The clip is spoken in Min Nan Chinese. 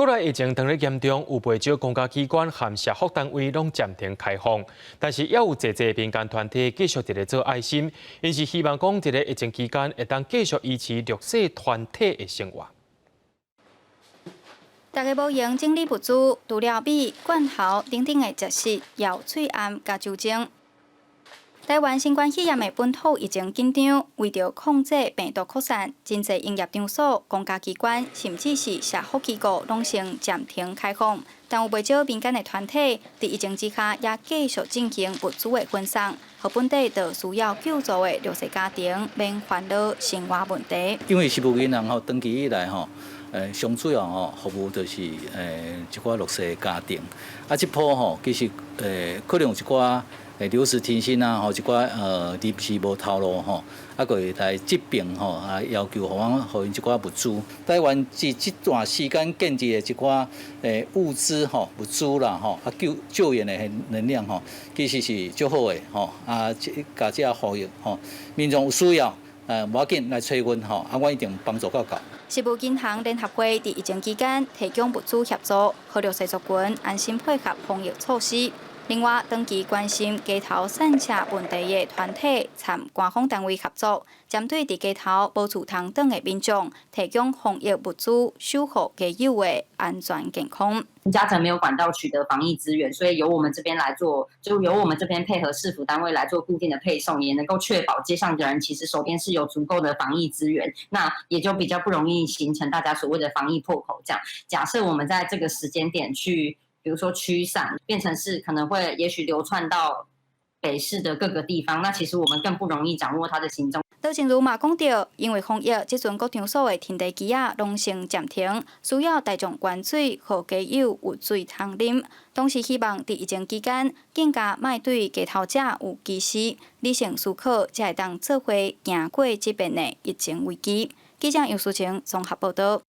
國內疫情當咧嚴重，有袂少公家機關和社福單位攏暫停開放，但是猶有濟濟民間團體繼續佇咧做愛心，𪜶是希望講佇咧疫情期間會當繼續維持弱勢團體的生活。大家無閒整理物資，除了米、罐頭等等的食食，有喙罨佮酒精。台灣新冠肺炎的本土疫情緊張，為著控制病毒擴散，真濟營業場所、公家機關，甚至是社福機構，攏先暫停開放。但有袂少民間的團體，佇疫情之下，也繼續進行物資的分送，予本地著需要救助的弱勢家庭免煩惱生活問題。因為食物銀行吼，長期以來吼，上主要吼服務就是一寡弱勢家庭。啊，這波吼其實可能有一寡留職停薪啊，吼一寡臨時無頭路吼，啊，閣會來這爿吼啊要求予阮予𪜶一寡物資。台灣佇這段時間建立的一寡物資吼物資啦吼，啊救援的能量吼，其實是足好的吼，啊，這共這呼籲吼，民眾有需要，無要緊來揣阮吼，啊，阮一定幫助到到。食物銀行聯合會佇疫情期間提供物資協助，予弱勢族群安心配合防疫措施。另外，長期關心街頭散赤問題的團體參官方單位合作，針對佇街頭無厝通轉的民眾，提供防疫物資，守護街友的安全健康。家長沒有管道取得防疫資源，所以由我們這邊來做，就由我們這邊配合市府單位來做固定的配送，也能夠確保街上的人其實手邊是有足夠的防疫資源，那也就比較不容易形成大家所謂的防疫破口。這樣，假設我們在這個時間點去，比如說驅散，變成是可能會也許流竄到北市的各個地方，那其實我們更不容易掌握它的行蹤。羅靜如嘛講著，因為防疫，這陣各場所的停地機仔攏先暫停，需要大眾捐水，予街友有水通啉。同時希望佇疫情期間，更加莫對街頭者有歧視，理性思考，才會當做伙行過這遍的疫情危機。記者楊淑晴綜合報導。